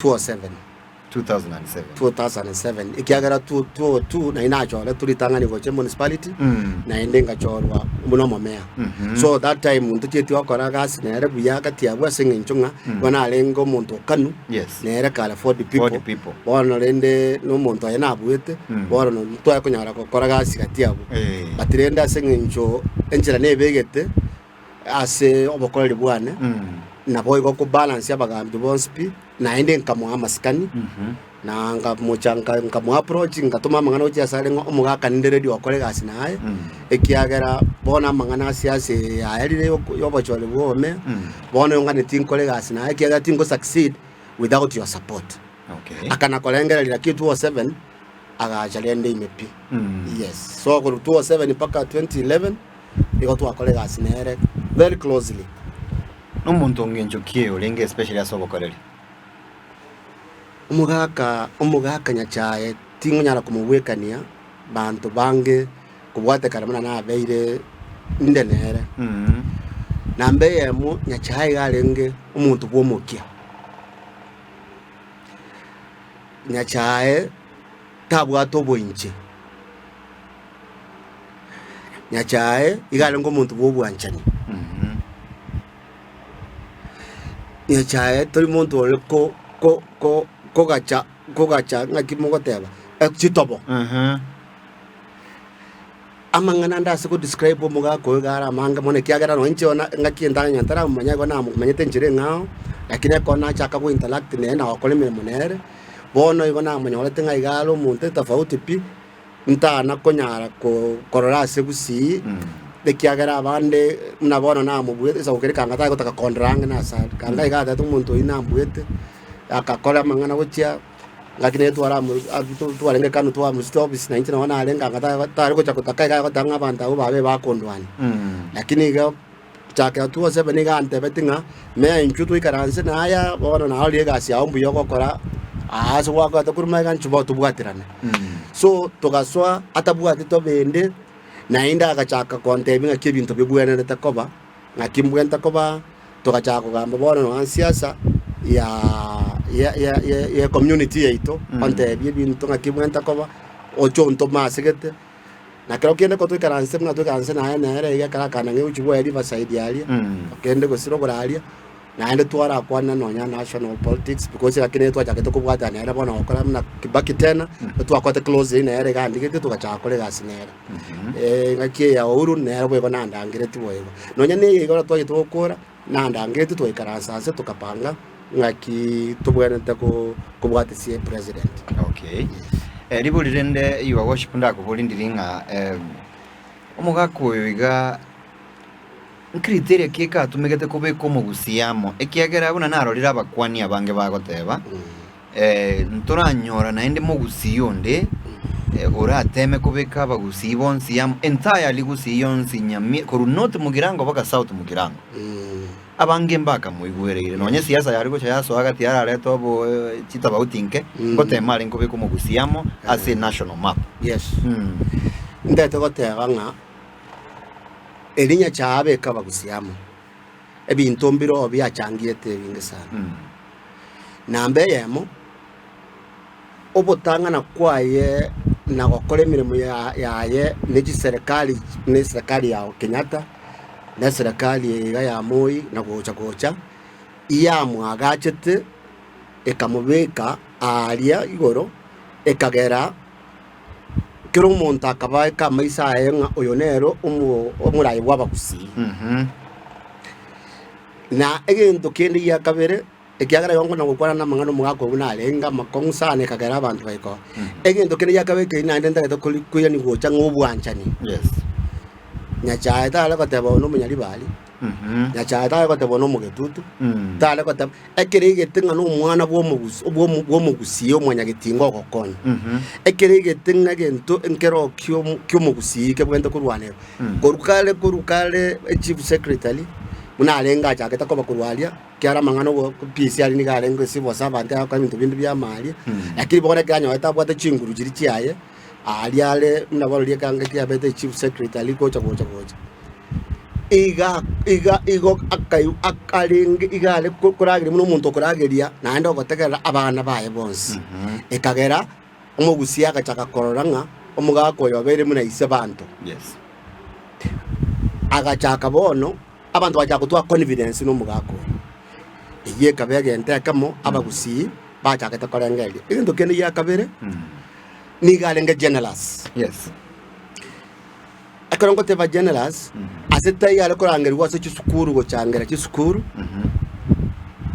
2007. 2007. 2007 ekiagera 2002 nari nachoretwe ritang'ani gocha emunicipality naende ngachorwa buna omomea. So that time ntochieti gokora gasi nere buya gati abwo ase eng'encho ng'a igo narenge omonto o Kanu Yes. nere kare for the For the people people. bono rende na omonto oye nabuete bono ntware konyara gokora gasi gati abwo. Eh. But rende ase eng'encho enchera nebegete ase obokoreri bwane naboigo kobalance abagambi bonsi pi. Naende nkamoa amasikani, na nkamocha nka- nkamoapproach, ngatoma amang'ana gochia asare ng'a omogaka ninde ready gokora egasi naye, ekiagera bono amang'ana ase ase yaerire yoko yobochori bwa obomea, bono nganeti nkore egasi naye ekiagera tingo succeed without your support. Okay. Akana korengereria lakini 207 agacha rende ime pi. Yes, so korwa 207 mpaka 2011 nigo twakora egasi nere very closely. Nomonto ongencho ki orenge especially ase obokoreri? Omogaka omogaka Nyachae tingonyara komobwekania banto bange kobwatekana buna nabeire inde nere. Namba eyemo Nyachae iga arenge omonto bw'omokia. Nyachae tabwate oboinche. Nyachae iga arenge omonto bw'obwanchani. Nyachae tori monto ore ko- ko- ko- kogacha kogacha ng'aki mogoteba chitobo. Amang'ana ande ase go describe omogaka oyo iga are amange mono ekiagera nonye inche ona ng'aki entang'ani ntaramomanya igo namomanyete enchera eng'ao, lakini ekero nachaka go interact nere na gokora emeremo nere, bono igo namonyorete ng'a iga are omonto etofauti pi. ntana konyara korora ase gusii, ekiagera abande buna bono namobuete ase gokera ekanga tari gotaka kondora ang'e na asare. Kanga iga atebete omonto oyio nambuete, agakora amang'ana gochia, ngaki nere twaramo twarenge kanu twamochete ofisi na inche nabo narenge anga tari gocha gotaka iga agoteba ng'a abanto abwo babe bakondwania. Lakini iga. Gochakera 2:07 nigo antebeti ng'a, Mea inchuo toikaranse naya, bono narorire egasi yao mbuya ogokora, aa ase gwakorete korwa magega inchuo bono tobwaterane. So togasoa atabwati tobende, naende agachaka kontebia ng'aki ebinto bibwenerete koba, ng'aki mbwenerete koba, togachaka kogamba bono nonya siasa ya ya ya ya ecommunity yaito, ontebie ebinto ng'aki mbwenerete koba, oche ontome asegete. Na kero kende ko toikaranse buna toikaranse naye nere iga ekero akana ng'a egochia bwoye Riverside aria, okende gose rogoro aria, naende twarakwana nonya national politics because gaki nere twachakete kobwatana nere bono gokora buna Kibaki tena, twakorete closely nere iga andigete togachaka gokora egasi nere. Engaki eye ya Uhuru nere boigo nandangeretie boigo. Nonya na eye igo twachete gokora, nandangeretie twaikaransa ase tokapanga ng'aki tobwenerete ko kobwatesia epresident. Okay. Eh, ribori rende your worship ndakobori ndiri ng'a eh, omogaka oyo iga ncriteria ki ekatumegete kobeka omogusii amo ekiagera buna narorire abakwani abange bagoteba eh, ntoranyora naende mogusii onde eh, orateme kobeka abagusii bonsi amo entirely gusii yonsi nyamie korwa north mugirango mpaka south mugirango Abange mbakamoigwereire, nonya esiasa yare gocha yasoa gati ararete obo chitabauti inke, ngotema arenge kobeka omogusii amo ase national map. Yes. Ntete goteba ng'a erio Nyachae abeke abagusii amo, ebinto mbire oo biachangiete ebinge sana. Namba eyemo, Obotang'ana kwaye na gokora emeremo yaye ne chiserekari buna eserekari ya Kenyatta, na eserekari eye iga ya Moi na gocha gocha, iyamwagachete ekamobeka aaria igoro, ekagera kera omonto akabaeka amaiso aye ng'a oyo nere omo omoraia bw'abagusii. Na egento kende gia kabere. Ekiagera igo nkona gokwana namang'ana omogaka oyio buna arenge amakong'u sana ekagera abanto baika oo. Egento kende giakaba ekeyi naende ntagete kori koirania gocha ng'a obwanchani. Yes. Nyachae tare goteba oyo nomonyaribari, Nyachae tare goteba oyo nomogetutu, tare goteba ekero egete ng'a nomwana bw'omogusi bw'omo bw'omogusii omonyagetinga ogokonya. Ekero egete ng'a egento nkero kiomo kiomogusii kebwenerete korwanerwa. Korwa kare korwa kare echief secretary, buna arenge achagete koba korwa aria. Ekiagera amang'ana obo peace aria nigo arenge gose bosa abanto agakora ebinto binde bi'amaria, lakini bono ekero anyorete abwate chinguru chiria chiaye, aria are buna bono riekanga kiabete chief secretary gocha gocha gocha. Iga iga igo akai akarenge iga are ko- korageria buna omonto okorageria naende ogotegerera abana baye bonsi. Ekagera omogusia agachaka korora ng'a omogaka oyo obeire buna ise banto. Yes. Agachaka bono, abanto bagachaka gotwara confidence na omogaka oyo. Eyio ekaba egento ekemo abagusii bachagete korengereria. Egento kende gia kabere, nigo arenge generous. Yes. Ekero ngoteba generous, ase taiyo are korangerigwa ase chisukuru gochangera chisukuru,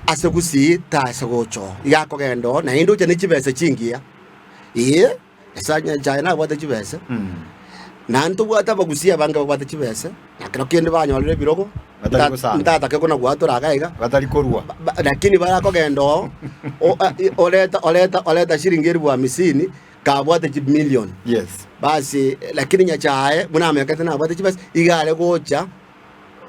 ase gusii tase gocha oo. Iga akogenda oo, naende ocha ne chibesa chingiya, ee, ase nyachae nabwate chibesa, naende tobwate abagusii abange babwate chibesa, na kero kende banyorire ebirogo, Batari gosanga. ntatake kona gwatora iga iga, Batari korua. ba- lakini barakogenda oo, o- a- i- oreta oreta oreta shilingi elfu hamsini, kabwate chimilion. Yes. Basi lakini Nyachae buna amekete nabwate chibesa, iga are gocha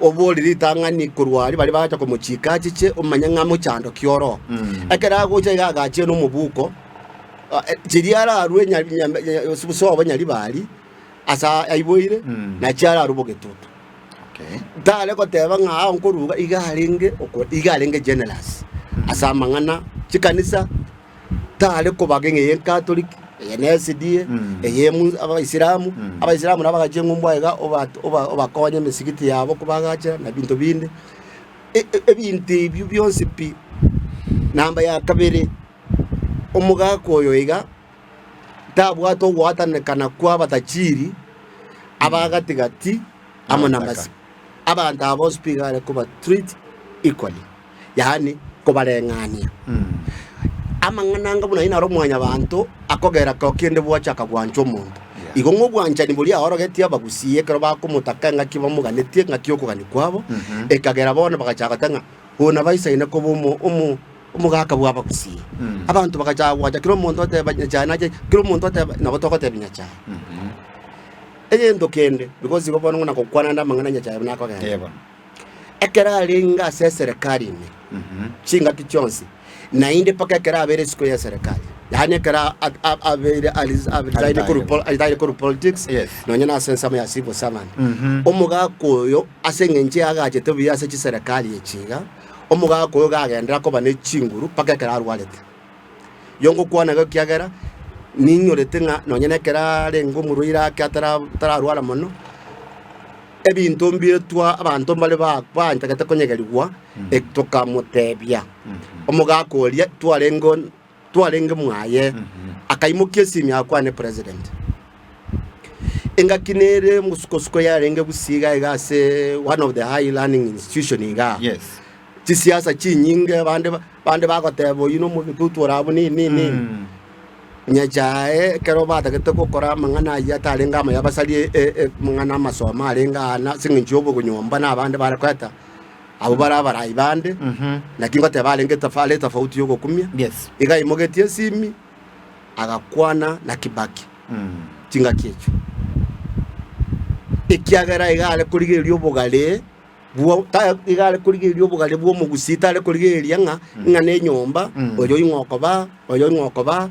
obori ritang'ani korwa aria baria bagacha komochika achiche omanye ng'a mochando ki oro. Ekero agocha iga agachia nomobuko, chiria ararue nya- nya- nya- sobo Nyaribari ase aiboire, nachi ararue bogetutu. Okay. Tare goteba ng'a ao nkoruga iga arenge oko iga arenge generous ase amang'ana chikanisa. Tare kobaga ng'a eye Catholic, eye ne SDA, eye mu abaisilamu, abaisilamu nabo bagachia eng'umbu aiga oba oba obakonye emisigiti yabo kobagachera na ebinto binde. E- e- ebinto ebio bionsi pi, namba ya kabere, omogaka oyo iga, tabwate ogoatanekana kwa abatachiri, abagati gati, amo na Abataka. amasi. Abanto aba bonsi pi iga are koba treat equally. yaani kobareng'ania. Amang'ana anga buna ayio naro mwanyabanto akogera kero kende bwachaka gwancha omonto. Yeah. Igo ng'a obwanchani boria aorogetie abagusii ekero bakomotaka engaki bamoganetie engaki y'okogania kwabo, ekagera bono bagachaka goteba ng'a oyo nabo aisaine koba omo omo omogaka bw'abagusii. Abanto bagachaka gwancha kera omonto oteba Nyachae nache, kera omonto oteba nabo togotebia Nyachae. Egento kende, because igo bono ng'a nagokwana ande amang'ana Nyachae buna akogenda. Eh, bono. Ekero arenge ase eserekari ime chingaki chionsi, naende mpaka ekero abeire isiko y'eserekari, yaani ekero a- a- abeire aris- resign korwa pol- aretire korwa politics, Yes. nonya na ase ensemo ya civil servant. Omogaka oyo ase eng'encho eagachete buya ase chiserekari echi iga, omogaka oyo gagenderera koba ne chinguru mpaka ekero arwarete. Igo ngokwana iga ekiagera, ninyorete ng'a nonya na ekero arenge omorwaire ake atara atararwara mono, ebinto mbietwa abanto mbare ba banchagete konyegerigwa, tokamotebia, omogaka oria twarenge on twarenge mwaye, akaimokia esimi akwane president. Engaki nere mosukosuko yarenge gusii iga iga ase one of the high learning institution igaa. Yes. Chisiasa chinyinge abande ba bande bagoteba oyio na omogetutu ore abwo nini nini nini. Nyachae ekero batagete gokora amang'ana ayio atarenge amaya basarie e- e amang'ana amasomo arenge aa na ase eng'encho ya obonyomba na abande bare koeta, abwo bare abarai bande, naki ngoteba arenge etafa are etafauti ya ogokumia, Yes. iga aimogetie esimi, agakwana na Kibaki chingaki echio. Ekiagera iga are korigereria obogare. Bwo ta iga are korigereria obogare bw'omogusii tare korigereria ng'a ng'a na enyomba, oyo ing'o okoba, oyo ing'o okoba,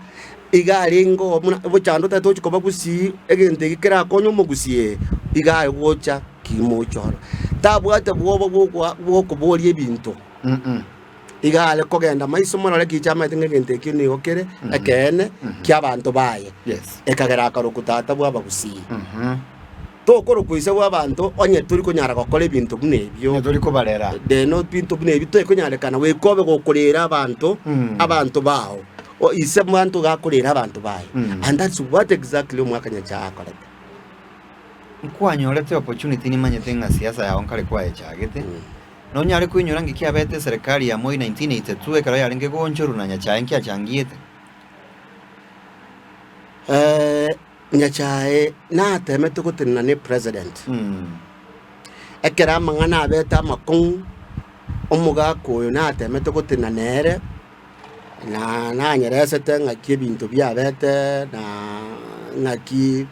iga arenge oo buna obochando otagete gochi koba gusii, egento eke kerakonye omogusii ee, iga are gocha kimocha oro. Tabwate bwoba bwa bwokoboria ebinto. Iga are kogenda maiso morore ekicha amaete ng'a egento ekio nigo kere ekeene ki'abanto baye, Yes. ekagera akarokwa tata bw'abagusii. Tokorokwa ise bw'abanto onye tori konyara gokora ebinto buna ebio. Onye tori kobarera. Reno ebinto buna ebi tekonyarekana goika obe gokorera abanto abanto bao. O ise bwanto iga akorera abanto baye. And that's what exactly omwaka Nyachae akorete. Nkwanyorete opportunity nimanyete ng'a siasa yao nkare kwayechagete. Nonyare koinyora ng'iki kiabete eserekari ya Moi 1982 ekero yarenge goonchorwa na Nyachae nkiachangiete? Nyachae natemete gotenena ne president. Ekero amang'ana abete amakong'u, omogaka oyo natemete gotenena nere, na nanyeresete ng'aki ebinto biabete na ng'aki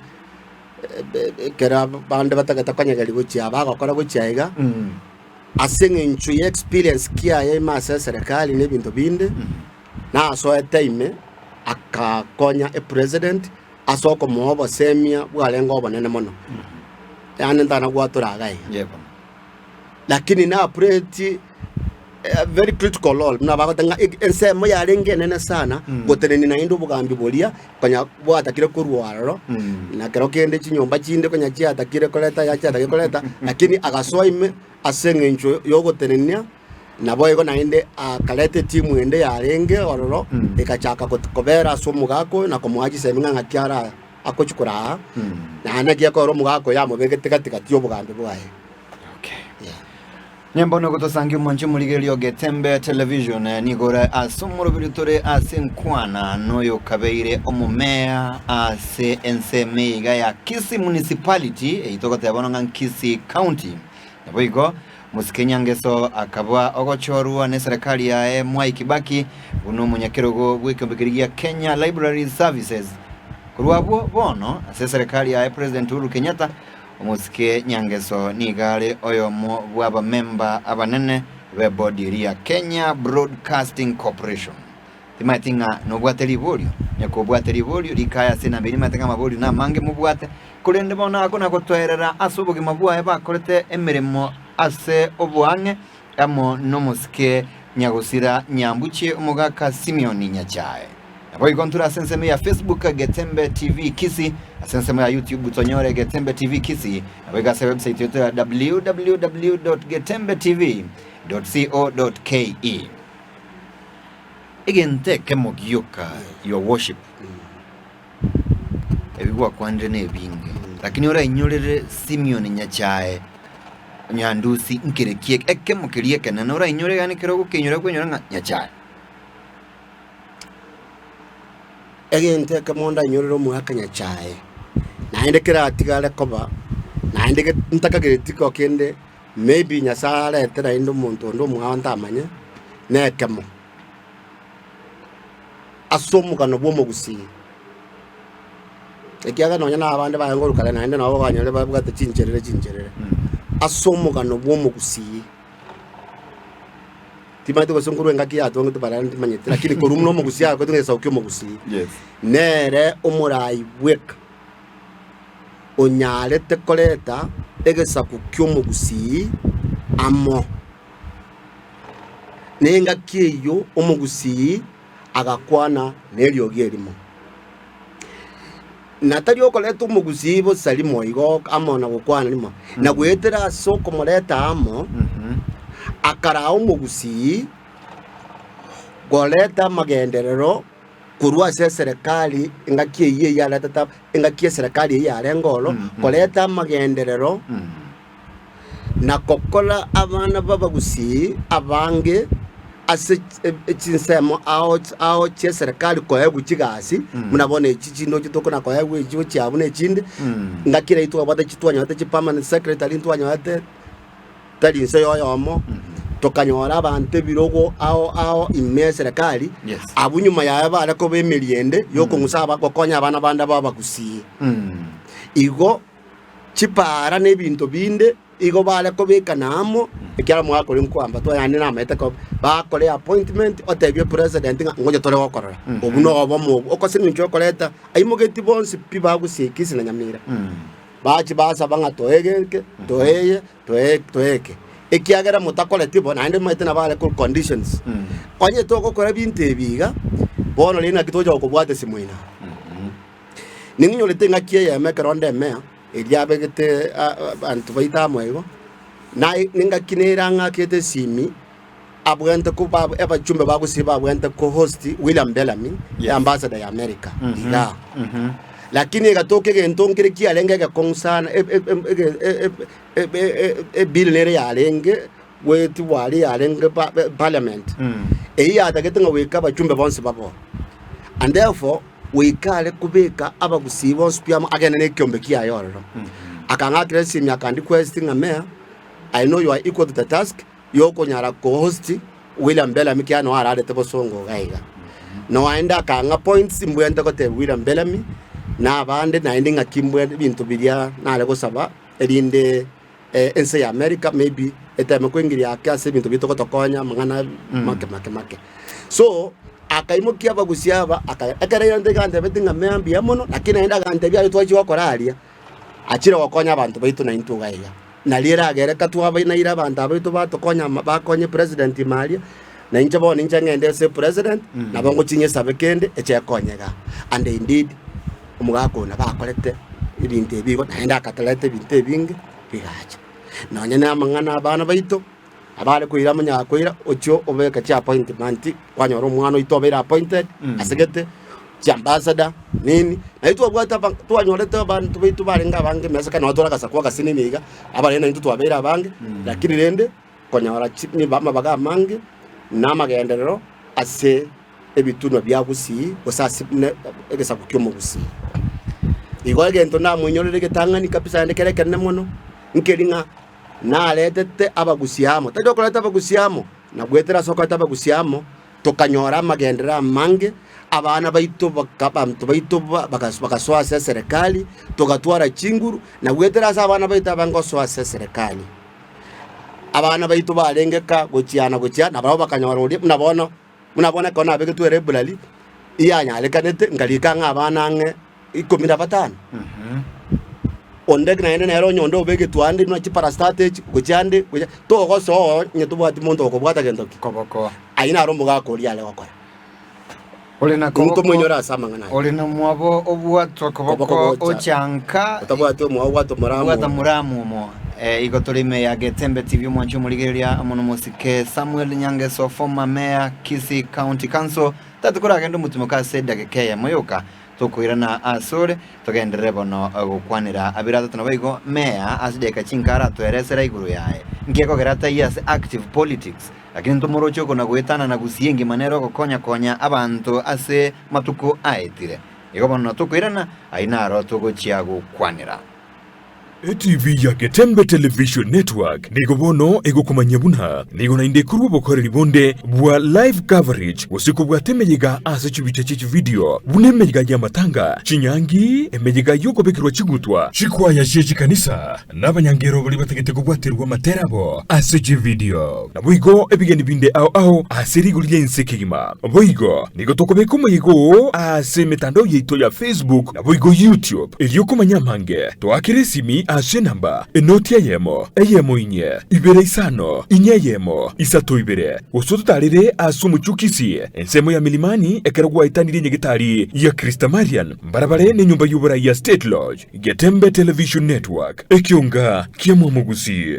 ekero abande batagete konyegeria gochia aba bagokora gochia iga, ase eng'encho ya experience kiaye ime ase eserekari na ebinto binde, nasoete ime akakonya epresident ase okomoa obosemia bwarenge obonene mono, yaani ntana gwatora iga iga. Yebo. Lakini na played a very critical role buna bagoteba ng'a ensemo yarenge enene sana gotenenia naende obogambi boria konya bwatakire korwa aroro, na kero kende chinyomba chinde konya chiatakire koreta ya chiatakire koreta, lakini agasoa ime ase eng'encho yogotenenia naboigo naende akareta etimu ende yarenge ororo egachaka kobera ase omogaka oyo na komoa chisemi ng'a ng'aki ara agochia koraa, naende naki ekero omogaka oyo amobegete gati gati y'obogambi bwaye. Okay. Nyambono gotosangia omwanche omorigereria o Getembe Television eh, nigo ore ase omoroberi tore ase enkwana noyo kabeire omomeya ase ensemo iga ya Kisii Municipality eyio togoteba bono ng'a Kisii County. Naboigo Mosike Nyangeso akaba ogochorwa neserikali yaye Mwai Kibaki buna omonyakerogo bw'ekeombe keria gia Kenya Library Services. Korwa abwo bono ase eserikali yaye President Uhuru Kenyatta Omosike Nyangeso nigo are oyomo bw'abamemba abanene b'ebodi eria ya Kenya Broadcasting Corporation. Timanyeti ng'a nobwate riborio, onye kobwate riborio rikaye ase enamba eye nimanyete ng'a amaborio namange mobwate, korende bono ako nagotoerera ase obogima bwaye bakorete emeremo ase oboang'e amo nomosike Nyagosira Nyambuche omogaka Simeon Nyachae. Naboigo ntore ase ensemo ya Facebook Getembe TV Kisii, ase ensemo ya YouTube tonyore Getembe TV Kisii, naboigo ase website yaito ya www.getembetv.co.ke. Egento ekemo gioka your worship ebi gwakwanire nebinge lakini orainyorere Simeon Nyachae Nyandusi nkere ki ekemo keria ekenene orainyore yaani ekero ogokenyora okwenyora ng'a Nyachae. Egento ekemo ndainyorere omogaka Nyachae, naende keratigare koba, naende ge ntakagereti ko kende, maybe Nyasaye arete naende omonto onde omwao ntamanye, na ekemo, ase omogano bwa omogusii. Ekiagera nonye na abande baye nkorwa kare naende nabo okonyora babwate chincherere chincherere, ase omogano bwa omogusii. Timanyeti gose nkorwa engaki yatongete barabwo ntimanyeti, lakini korwa buna omogusii agoetwe ng'a egesaku kia omogusii, Yes. nere omorai bweka onyarete koreta egesaku kia omogusii amo. Na engaki eyio omogusii agakwana neriogi erimo. Na tari okoreta omogusii bosa rimo igo amo na gokwana rimo, na goetera ase okomoreta amo, akaraa omogusii koreta amagenderero korwa ase eserekari engaki eyio eyaretete engaki eserekari eyio yarenge oro, koreta amagenderero na gokora abana b'abagusii abange ase chinsemo ao ao chi'eserekari koegwa chigasi, buna bono echi chinde oche tokona koegwa echi gochia abwo na echinde, ngaki riria twabwate twanyarete chi permanent secretary ntwanyorete tari inse ya oyomo, tokanyora abanto ebirogo ao ao ime eserekari, Yes. abwo nyuma yaye bare koba emeriende yokong'usa aba gokonya abana bande b'abagusii. Igo. Chipaara na ebinto binde igo bare kobekana amo, ekiagera mwakore nkwamba twa yaani namaete ko bakore appointment otebie president ng'a ngocha tore gokorora. Obwo na obomo obwo okose eng'encho yokoreta aimogetie bonsi pi bagusie Kisii na Nyamira. Bachie basaba ng'a toegeke toeye toe toeke. Ekiagera motakoreti bo naende maete nabo are ko conditions. Onye togokora ebinto ebi iga, bono rende naki togocha gokobwata esimo ina. Ning'inyorete engaki eyemo ekero nde emea, eria abegete abanto baito amo igo, na nengaki nere ang'akete esimi, abwenerete koba abachumbe ba gusii babwenerete ko host William Bellamy, Yes. ambassador ya America, igaa. Lakini egatoka egento nkere kiarenge egekong'u sana, e- e- em- ege- e- e- e- e- ebill nere yarenge goetigwa aria yarenge pa- parliament, eyio yatagete ng'a goika abachumbe bonsi baboe. And therefore, goika are kobeka abagusii bonsi pi amo agende nekiombe kiaye ororo. Akang'akera esimi akandiquest ng'a Mayor, I know you are equal to the task yokonyara kohost William Bellamy kiagera noo ararete bosongo iga iga. Noende akang'a points mbwenerete gotebia William Bellamy na abande naende ng'aki mbwenerete ebinto biria nare gosaba erinde ense ya America maybe eteme koingiria ake ase ebinto biria togotokonya amang'ana make make make. So, akaimokia abagusia aba aka ekero airante iga antebeti ng'a mea mbuya mono, lakini naende agantebia aye twachia gokora aria, achire gokonya abanto baito naintwe iga iga. Nario eragere katwabainaire abanto abaito batokonya ama bakonye president ime aria, na inche bono inche ng'ende ase president, nabo ngochia nyesabe kende eche ekonye igaa. And indeed, omogaka oyo nabo akorete ebinto ebi igo, naende akatoreta ebinto ebinge bigacha. Nonye na amang'ana abana baito, abare koira monyara koira, ochie obeke chiappointment, kwanyora omwana oito obeire appointed, asegete. chiambassador, nini, naintwe twabwate aba twanyorete abanto baito barenge abange emesa kare nabo tore agasaku agasinini iga, abarenge naintwe twabeire abange, lakini rende konyora chi nigo amabaga amange na amagenderero ase ebitunwa bia gusii gose ase buna egesaku kia omogusii. Igo egento namoinyorere egetang'ani kabisa naende kere ekenene mono, nkeri ng'a naretete abagusii amo, tari okoreta abagusii amo, nabwetera ase okoreta abagusii amo. Tokanyora amagenderero amange, abana baito baka abanto baito ba bagas bagasoa ase eserekari, togatwara chinguru, na goetera ase abana baito abange gosoa ase eserekari. Abana baito barenge ka gochiana gochia nabarabwo bakanyora oria buna bono, buna bono ekero nabegetwe elibrary, iyanyarekanete nkarika ng'a abana ang'e ikomi na batano. Onde naende nere onye onde obegetwe ande buna chiparastata echi, gochia ande, gochia, togosoa oo onye tobwati monto okobwata gento ki. Koboko. Ayio naro omogaka oria are gokora. Ore na Intwe koboko, tomoinyore ase amang'ana aya. ore na mwabo obwatwa Koboko koboko gocha. ochanka Otabwati omwabo obwate omoramu Bwata omo. muramu omo. Eh, igo tore ime ya Getembe TV omwanchi omorigereria amo nomosike Samuel Nyangeso former mayor Kisii County Council tati koragende omotimoka ase edageka eyemo yoka Tokoirana asore, togenderere bono gokwanera abere atato naboigo meya ase chidaeka chinke aratoeresera igoro yaye. Nki ekogera ataiyo ase active politics? Lakini ntomoroche okona goetanana gusii engima nere ogokonya konya abanto ase matuko aetire. Igo bono tokoirana ayio naro togochia gokwanera. Etv ya Getembe Television Network nigo bono egokomanyia buna nigo naende ekorwa obokoreri bonde bwa live coverage gose kobwata emeyega ase chibicha chie chividio buna emeyega y'amatanga, chinyangi, emeyega y'okobekerwa chigutwa, chikwaya chie chikanisa na abanyangero baria batagete kobwaterwa amatera abo ase chividio. Naboigo ebigeni binde ao ao ase rigori ri'ense kegima. Boigo nigo tokobeka omoyega oo ase emetandao yaito ya Facebook naboigo YouTube. Erio komanya amange, toakere esimi ase enamba, enoti eyemo, eyemo inye, ibere isano, inye eyemo, isato ibere, gose ototarere ase omochie o Kisii, ensemo ya Milimani ekero gwaetanirie nyagetari ya Christamarian, mbarabare nenyomba y'oborai ya State Lodge, Getembe Television Network, ekionga kiamwamogusii.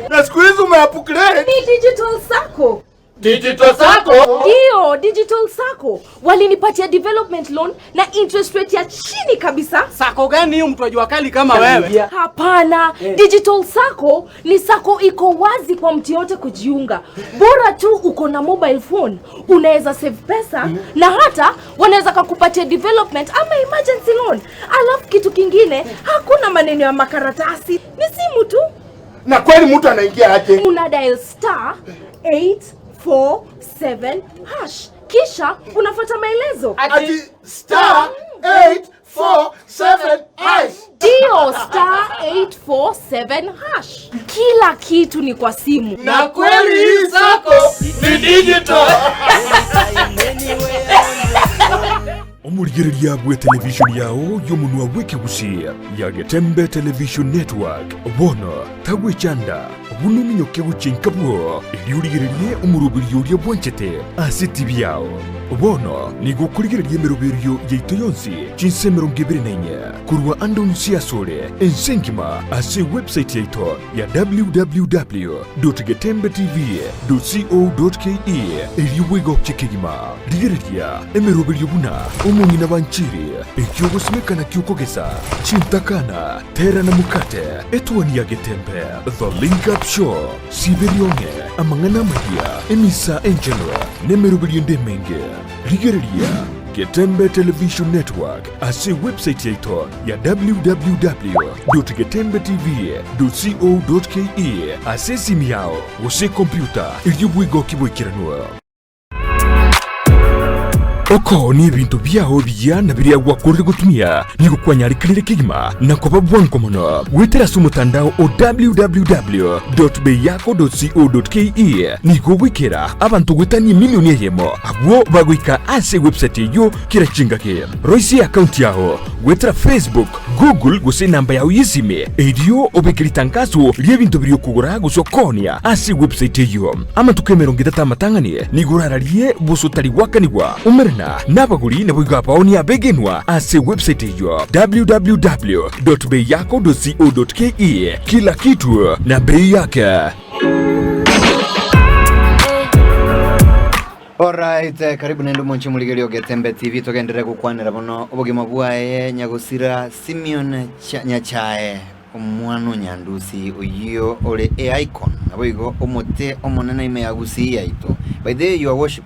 Na siku hizi umeupgrade. Ni Digital Sacco. Digital Sacco. Ndio, Digital Sacco. Walinipatia development loan na interest rate ya chini kabisa. Sako gani hiyo mtu wa jua kali kama wewe? Hapana, Digital Sacco ni sacco iko wazi kwa mtu yote kujiunga. Bora tu uko na mobile phone, unaweza save pesa na hata wanaweza kakupatia development ama emergency loan. Alafu kitu kingine, hakuna maneno ya makaratasi, ni simu tu. Na kweli mtu anaingia aje? Una dial star 847 hash kisha unafuata maelezo. Ati star 847 hash. Ndio, star 847 hash. Kila kitu ni kwa simu. Na kweli hii sako ni digital. Omorigereria bw'etelevishoni yao y'omonwa bw'ekegusii ya Getembe Television Network bono tagwechanda buna ominyoke gochia inka bwoo, erio origererie omoroberio oria bwanchete ase etibi yao. Bono nigo okorigereria emeroberio yaito yonsi chinsa 24 korwa ande onsi asore ense engima ase ewebsite yaito ya www.getembetv.co.ke erio bwegokie kegima. Rigereria emeroberio buna omong'ina banchiri, ekio ogosimeka nakio okogesa, chintakana, tera na mokate, etuoni ya Getembe, The Link Up Show, Siberionge, amang'ana amayia, emisa enchenu, na emeroberio ende emenge. Rigereria Getembe Television Network ase ewebsite yaito ya www.getembetv.co.ke ase esimi yao gose ekompyuta erio bwegoki boikeranwe. Okoonia ebinto biao ebiya na biria gwakorire gotumia nigo kwanyarekanire kegima na koba bwango mono goetera ase omotandao o www.beiyako.co.ke. Nigo ogoikera abanto goetania emilioni eyemo abwo bagoika ase ewebsite eyio kera chingaki. Roisia eakaunti yao goetera Facebook, Google gose enamba yao y'esimi erio obeke ritangaso ri'ebinto biria okogora gose okoonia ase ewebsite eyio. Amatuko 30 amatang'ani nigo orararie bosa otari goakanigwa. Umerana nabagori naboigo abaoonia abegenwa ase ewebsite eyio www.beiyako.co.ke Kila kitu na bei yake. Alright, eh, karibu naende omonche omorigereria o Getembe TV togenderere gokwanera bono obogima bwaye nyagosira Simeon Cha- Nyachae omwana o Nyandusi oyio ore e icon naboigo omote omonene ime ya Gusii yaito. By the way your worship,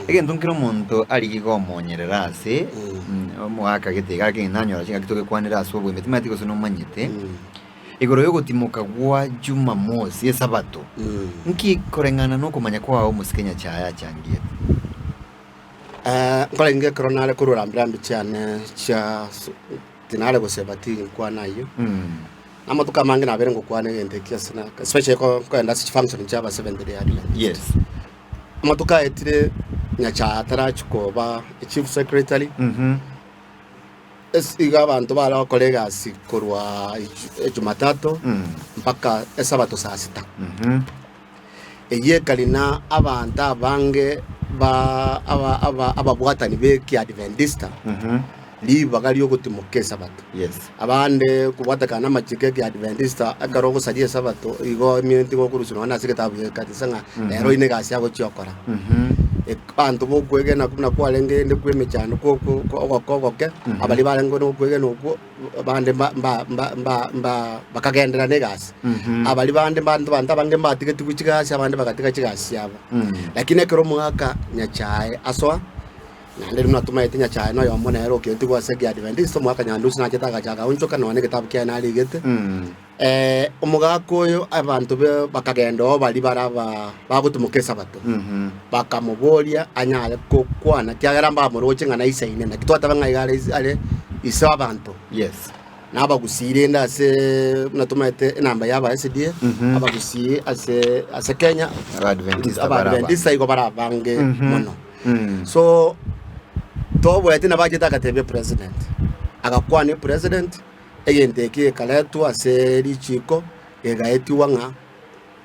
egento nkere omonto arigie komonyerera ase omogaka gete iga lakini nanyora chingaki togekwanera ase oboime timanyeti gose nomanyete. Igoro y'ogotimoka gwa Jumamosi, Esabato, nki koreng'ana nokomanya kwao omosike Nyachae achangiete? Nkorenge ekero nare korwa rambirambi chiane chia tinare goseba tinkwana ayio, na amatuko amange nabere ngokwana egento ekio ase na especially ko nkoenda ase chifunction chia aba Seventh Day Adventist. Yes. Amatuko aetire Nyachae atarachia koba echief secretary, Ase igo abanto baare gokora egasi korwa Ejumatato mpaka Esabato saa sita. Eyio ekari na abanto abange ba aba aba ababwatani b'Ekiadventista ribaga ri'ogotimoka Esabato. Yes. Abande kobwatekana namachiko y'Ekiadventista ekero ogosaria Esabato igo eminto igo okorusia nonya ase egetabu gi'ekanisa ng'a ero oyio negasi agochia gokora. Abanto bokwegena buna kwarenge ende kw'emechando kwo- kwo- kwo- ogoka ogoke, abaria barenge nokwegena okwo, bande mba- mba- mba- mba- mba bakagenderera na egasi. Abaria bande mbanto abanto abange mbatigetigwe chigasi abande bagatiga chigasi chiabo. Lakini ekero omogaka Nyachae asoa, naende buna tomaete Nyachae noyomo nere oketigwe ase ekiadventista, omogaka Nyandusi nachete agacha agaonchoka nonya na egetabu kiaye narigete. Omogaka oyo abanto be bakagenda oo baria bare aba bagotumoka Esabato, bakamoboria anyare gokwana, ekiagera mbamoroche ng'a naisaine, naki twateba ng'a iga are are ise abanto. Yes. Na abagusii rende ase buna tomaete enamba ya aba SDA, abagusii ase ase Kenya, Abadventista bare abange. Abadventista igo bare abange mono. So, toboeti nabo achete agatebia president, agakwana epresident. Egento eke gekaretwa ase richiiko, gegaetigwa ng'a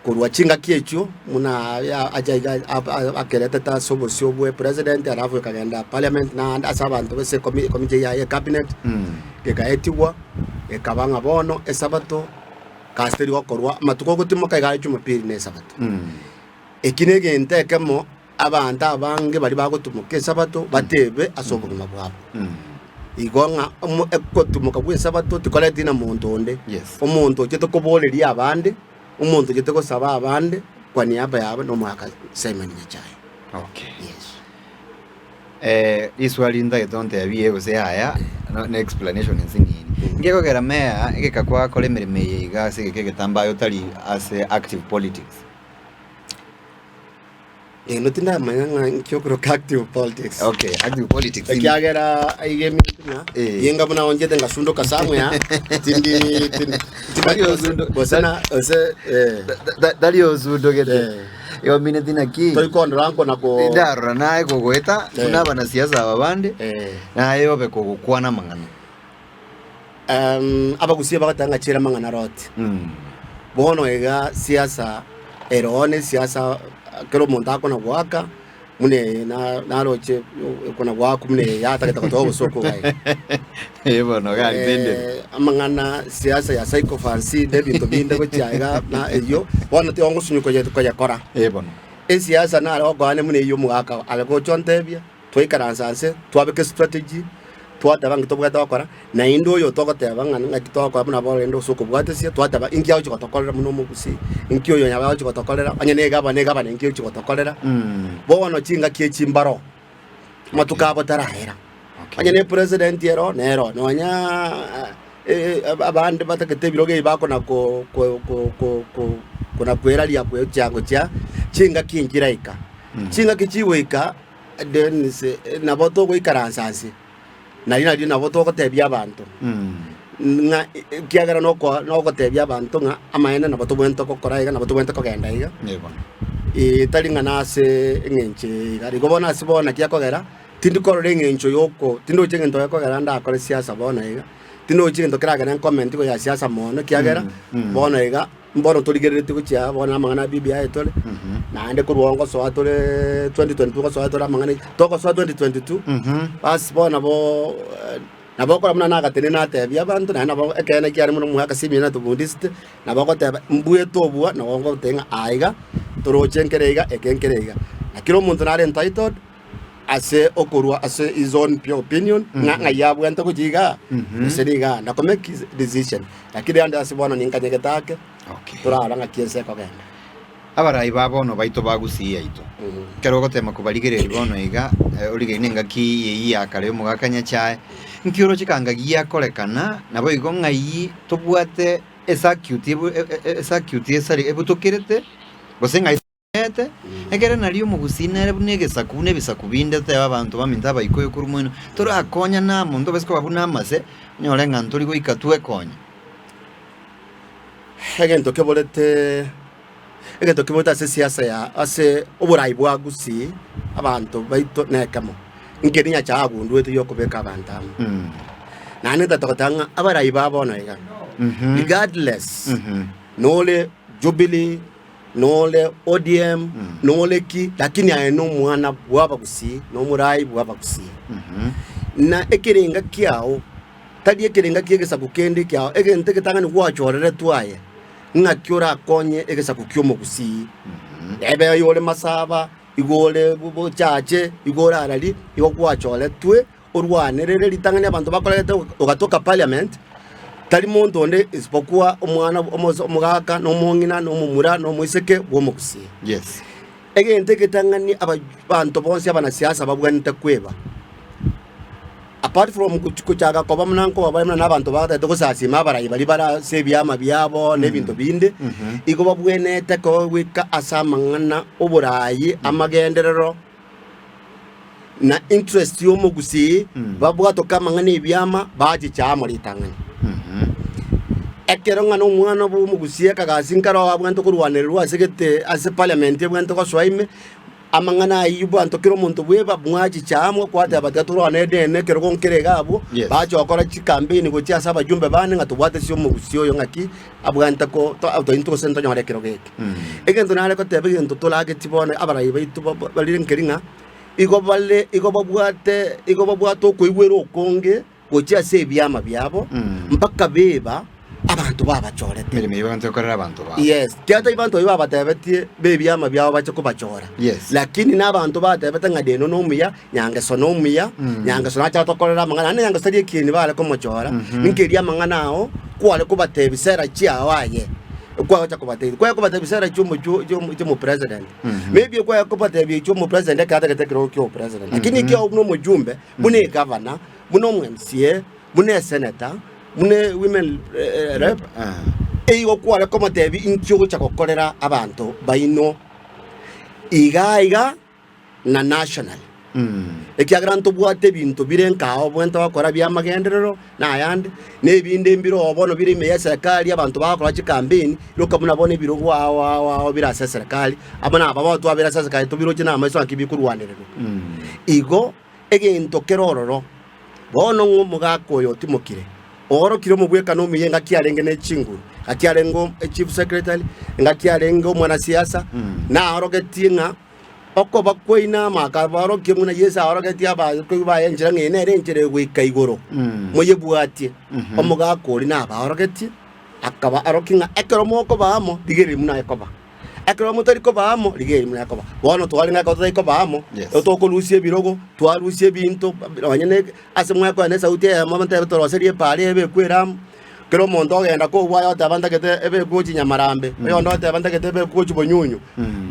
korwa chingaki echio buna acha iga akeretete ase obosio bwe president alafu ekagenda parliament naende ase abanto base ekomiti yaye ya cabinet, gekaetigwa gekaba ng'a bono esabato gasi teri gokorwa amatuko ogotimoka iga are jumapili na esabato. Eki na egento ekemo Abanto abange baria bagotumoka Esabato batebe ase obogima bwabo. Igo ng'a omo- ogotumoka gw'Esabato tikoreti na monto onde. Yes. Omonto ochete koboreria abande, omonto ochete gosaba abande kwa niaba yabo na omogaka Simon Nyachae. Okay. Yes. Eh, riswali ntagete ontebie gose yaya no- na explanation nsinini. Ngekogera meya egeka kwakora emeremo eye iga ase egeka egetambe aye otari ase active politics. Eno tindamanya ng'a inki okoroka active politics. Okay, active politics. Ekiagera aiga eminto ng'a Eh. yenga buna onchete ngasundoka somewhere tindi tindi Tari osundo- gose na gose eh Tari osundogete. Eh. Igo mineti naki? toikondora nkona ko Ndarora naye kogoeta Eh. buna abanasiasa aba bande eh naye obe kogokwana amang'ana. Abagusia bagoteba ng'a chiira amang'ana roti. Bono iga siasa ere oo ne siasa kera omonto akona goaka buna eye na naroche okona goaka buna eye yatagete gotoa obosooku iga iga. Eh, bono gari bendera. Amang'ana siasa ya sycophancy na ebinto binde gochia iga na eyio, bono tigo ngosunywa koye koyekora. Eh, bono. Esiasa nare gokoa buna eyio omogaka are gocha ontebia. Twaikaransa nse, twabeka estrategy, twateba ng'aki tobwate gokora, naende oyo togoteba ng'a ng'aki togokora buna bono rende ase okobwatesia, twateba inki agochia gotokorera buna omogusii, inki oyo nyabae agochia gotokorera, onye na egavana, egavana inki egochia gotokorera. Bono chingaki echi mbaro, amatuko abo taraera. Onye na epresident ero, nero, nonyaaa abande batagete ebirogo ebi bakona ko ko ko ko ko kona kweraria gochia gochia, chingaki nchiraika. Chingaki chigoika. Dennis, nabo togoikaransa ase, nario nario nabo togotebia abanto ng'a ekiagera noko nogotebia abanto ng'a amaene nabo tobwenerete gokora iga, nabo tobwenerete kogenda iga, tari ng'a nase eng'encho eye iga. Igo bono ase bono naki ekogera, tindi korora eng'encho yoko tindochi egento gekogera ndakore siasa bono iga, tindochi egento keragere ncomment igoro ya siasa mono ekiagera, bono iga. Mbono torigereretie gochia aa bono amang'ana a BBI tore, naende korwa oo ngosoa tore 2022 ngosoa tore amang'ana togosoa 2022, bas bono nabo nabo okora buna nagatenena natebia abanto naende nabo ekeene kiare mono omwaka Simeon atobundisete, nabo ogoteba mbuete obua nabo ngoteba ng'a aiga toroche nkere iga eke nkere iga. Na kera omonto nare entitled. ase okorua ase his own pure opinion ng'a ng'ai abwente gochia igaa gose nigaa na ko make his decision lakini ande ase bono ninkanyegete ake Okay. torarora ng'aki ense ekogenda. Abarai ba bono baito ba Gusii yaito, ekero ogotema kobarigereria bono iga, eh, origererie nengaki eyio ya kare y'omogaka Nyachae, nki oroche kanga giakorekana, naboigo ng'ai tobwate ecircuit ebu- e- e- ecircuit esari ebutokerete, gose ng'ai. Ete, ekere nario omogusii nere buna egesaku buna ebisaku binde totebe abanto baminto abaikoyo korwa moino, torakonyane amo ntobase koba buna amase, onyore ng'a ntori goika twekonye. Egento keborete egento keborete ase esiasa ya ase oborai bwa Gusii abanto baito nekemo, nkeri Nyachae agundwete yokobeka abanto amo. Naende ntagete goteba ng'a abarai ba bono iga, regardless nore Jubilee, nore ODM, nore ki, lakini aye nomwana bw'abagusii, nomorai bw'abagusii. Na ekerenga kiao, tari ekerenga ki'egesaku kende ekiao, egento egetang'ani gwachoreretwe aye, ng'aki orakonye egesaku ki'omogusii. Ebe oyore Masaba, igo ore Bochache, igo ore Arari, igo gwachoretwe orwanerere ritang'ani abanto bakorete ogatoka parliament, tari monto onde isipokuwa omwana omos omogaka na omong'ina na omomura na omoiseke bw'omogusii. Yes. Egento egetang'ani aba abanto bonsi abanasiasa babwenerete kweba, apart from gochi gochaka koba buna nkoba bare buna na abanto batagete gosasima abarai baria bare ase ebiama biabo na ebinto binde, igo babwenerete kogoika ase amang'ana oborayi, amagenderero. na interest y'omogusii babwatoke amang'ana ebiama bachiche amo ritang'ani. Ekero ng'a na omwana bw'omogusii ekagasi nkare oo abwenerete korwanererwa ase gete ase parliament ebwenerete gosoa ime, amang'ana ayio abanto kera omonto bweba mwachiche amo kwateba tiga torwane edeni ekerogo nkere iga abwo, Yes. bacha gokora chicampaign gochia ase abajumbe bande ng'a tobwate ase omogusii oyo ng'aki abwenerete ko to intwe gose ntonyore ekerogo eke. Egento nare goteba egento toragetie bono abarai baito ba- ba- barire nkeri ng'a igo bare igo babwate igo babwate okoigwera okonge gochia ase ebiama biabo mpaka beba abanto babachorete. Emeremo eyio bagantete gokorera abanto babo. Yes, kiagera tari banto baria babatebetie b'ebiama biabo bache kobachora. Yes. Lakini na abanto batebete ng'a Deno nomuya, Nyangeso nomuya, Nyangeso nache atokorere amang'ana, naende Nyangeso tari ekieni bare komochora, ninki eria amang'ana ao kware kobatebia sera chiao aye. Kwagocha kobatebia, kware kobatebia sera chia omochie chia omopresident. Maybe kware kobatebia chia omopresident ekero atagete ekerogo kia obopresident. Lakini ekiagera buna omojumbe, buna egavana, buna omo MCA, buna esenator, buna ewomen rep, igo kware komotebia inki ogocha gokorera abanto baino iga iga. na national, ekiagera ntobwate ebinto bire nkao bwente gokora bi'amagenderero na ayande, na ebinde mbire oo bono bire ime y'eserekari abanto bagokora chikampeni, roka buna bono ebirogo ao ao ao bire ase eserekari, amo na aba bono twabere ase eserekari tobiroche na amaiso naki bikorwanererwa. Igo egento kere ororo, bono ng'a omogaka oyo otimokire, oorokire omobwekano omuya engaki arenge ne chinguru, engaki arenge echief secretary, engaki arenge omwanasiasa, naorogetie ng'a. Okoba kwaino amo akabaorokia buna Yeso aorogetie abaorokereri baye enchera ng'a eye nere enchera egoika igoro, moyebwatie. Omogaka oria nabaorogetie, akabaorokia ng'a ekero mokoba amo, rigereria buna ekoba. Ekero motari koba amo, rigereria buna ekoba. Bono twarenge ekero totari koba amo, Yes. nigo tokorusia ebirogo, twarusia ebinto, nonye na ase mwakoenda esauti eyemo motebe toroserie epaara ebekwe ere amo. Kera omonto ogenda kobua aye oteba ntagete ebekwe gochia Nyamarambe, oyonde oteba ntagete ebekwe gochia Bonyunyu.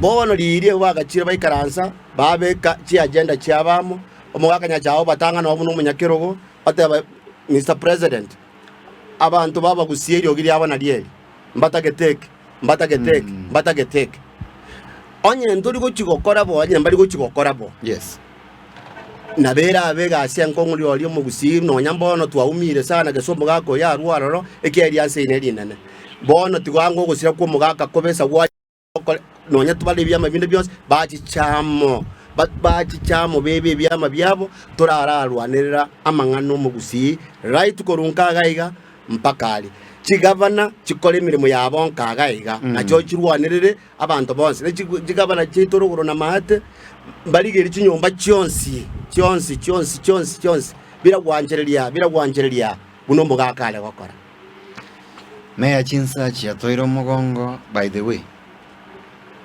Bono riria abwo bagachire baikaransa, babeka chiagenda chiabo amo, omogaka Nyachae obatang'ana obo buna omonyakerogo, oteba Mister President, abanto babagusie eriogi riabo nario eri, mbatagete eke, mbatagete eke, mbatagete eke. Onye ntori gochia gokora bo, onye mbari gochia gokora bo. Yes. Nabo erabe egasi enkong'u rirorio omogusii nonya mbono twaumire sana gese omogaka oyo arwe aroro ekiagera rianse eri nerinene. Bono tiga ango ogosira kw'omogaka kobe esagwa nonya tobare ebiama binde bionsi bachiche amo bachiche amo bebe ebiama biabo torararwanerera amang'ana omogusii right korwa nka iga iga mpaka aria. Chigavana chikore emeremo yabo nka iga iga nachio chirwanerere Abanto bonsi ne chigabana chiaito rogoro na maate mbarigerie chinyomba chionsi, chionsi, chionsi, chionsi, chionsi, biragwanchereria, biragwanchereria, buna omogaka are gokora. Meya chinsa chiatoire omogongo, by the way,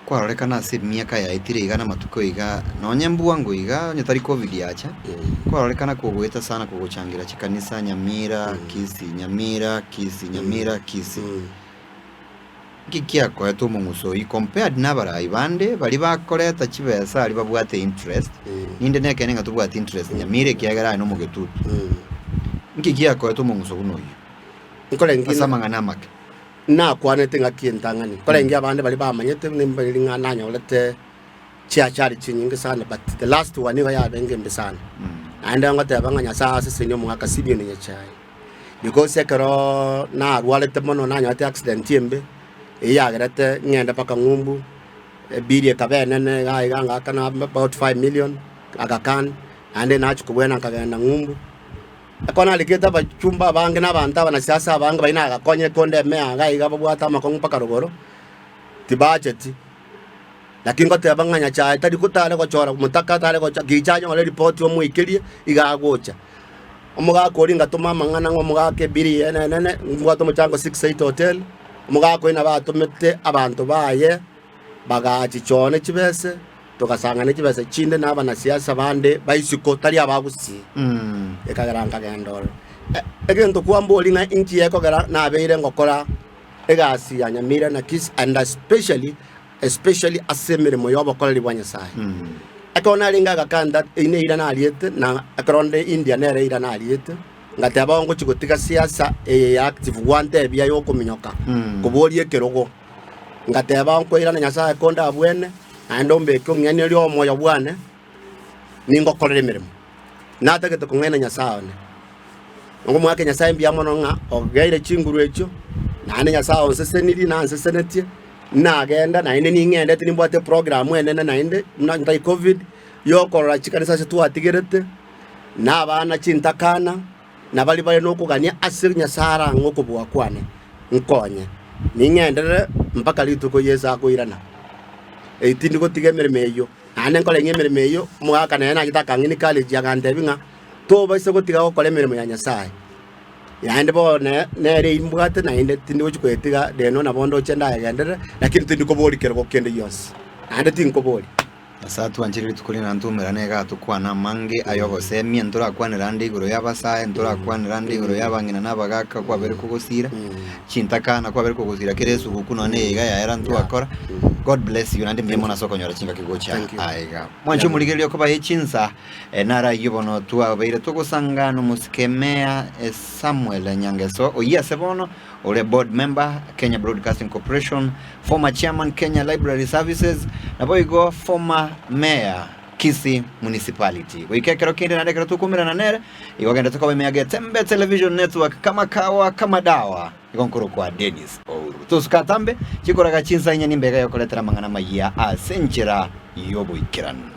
kwarorekana ase emiaka yaetire iga na amatuko iga, nonye mbwango iga onye tari covid yacha, kwarorekana kogoeta sana kogochangira chikanisa Nyamira, Kisii, Nyamira, Kisii, Nyamira, Kisii. Nki kiakoete omong'uso oyio compared na abarai bande baria bakoreta chibesa aria babwate interest, ninde nekeene ng'a tobwati interest nyamira ekiagera aye nomogetutu. Nki kiakoete omong'uso buna oyio? Nkorenge Ase amang'ana amake. Nakwanete ng'aki entang'ani, nkorenge abande baria bamanyete nimbari ng'a nanyorete chiachari chinyinge sana but the last one nigo yarenge embe sana. Naende ngoteba ng'a Nyasaye asesenie omogaka Simeon Nyachae. Because ekeroo narwarete mono nanyorete accident embe, eyio yagerete ng'ende mpaka ng'umbu, ebill ekaba enene iga iga ngakana about 5 million Aga Khan, naende nachia kobwena nkagenda ng'umbu. Ekero narikete abachumba abange na abanto abanasiasa abange baria nagakonyire konde emea iga iga babwate amakong'u mpaka rogoro, tibacheti. Naki ngoteba ng'a Nyasae tari tare gochora motaka tare gocha gicha anyore eripoti omoikerie iga agocha. Omogaka oria ngatoma amang'ana ng'a omogaka ebiri ene enene mbwate omochango Six Eight Hotel, omogaka oyio nabo atomete abanto baye bagachichone chibese, togasang'ana chibese chinde na abanasiasa bande ba isiko tari abagusii. Ekagera nkagenda ororo. Egento kwamboria ng'a inki gekogera nabeire ngokora egasi ya Nyamira na Kisii and especially especially ase emeremo y'obokoreri bwa Nyasae. Ekero narenge agakanta eyio neira nariete na ekero nde India nere eira nariete, ngateba bono ngochia gotiga siasa eye ya active gwantebia yokominyoka koboria ekerogo. Ngateba nkoirana Nyasae konde abwene, naende ombeke ong'enerie omoyo bwane, ningokorere emeremo. Natagete kong'aina Nyasae one. Ngomoake Nyasae mbuya mono ng'a ogeire chinguru echio, naende Nyasae onsesenirie nansesenetie, nagenda naende ning'endete nimbwate eprogram enene naende buna ntari covid, yokorora chikanisa ase twatigerete, na abana chintakana, na baria bare nokogania ase Nyasae arang'e okobua kwane, nkonye. Ning'enderere mpaka rituko Yeso akoirana. Eyio tindi gotiga emeremo eyio, naende nkore ng'a emeremo eyio, omogaka nere nachete akang'ina ecollege agantebia ng'a. Tobaisa gotiga gokora emeremo ya Nyasae. Naende bono nere imbwate naende tindi gochia koyetiga rero nabo ndoche ndayegenderere, lakini tindi koboria kerogo kende gionsi, naende tinkoboria. Nyasae atwanchire rituko rinene ntoumerane iga atokwane amange ay'ogosemia, ntorakwanere ande igoro y'abasae, ntorakwanere ande igoro y'abang'ina na abagaka kwabere kogosira, chintakana kwabere kogosira kera esuguku nonya eye iga yaera ntwakora. God bless you naende mbuya mono ase okonyora chingaki gocha Thank you. aiga. Mwanche omorigereria okoba ye chinsa. Naro ayio bono twabeire togosanga nomosike Meya Samuel Nyangeso, oyio ase bono ore board member Kenya Broadcasting Corporation, former chairman Kenya Library Services, naboigo former mayor Kisii Municipality. Goika ekero kende naende ekero tokomerana nere, igo genda tokoba ime ya Getembe Television Network kama kawa kama dawa. Igo nkorokwa Dennis Ouru. Tosuka atambe, chikoraga chinsa inye nimbega yokoretera amang'ana amayia ase enchera y'oboikeranu.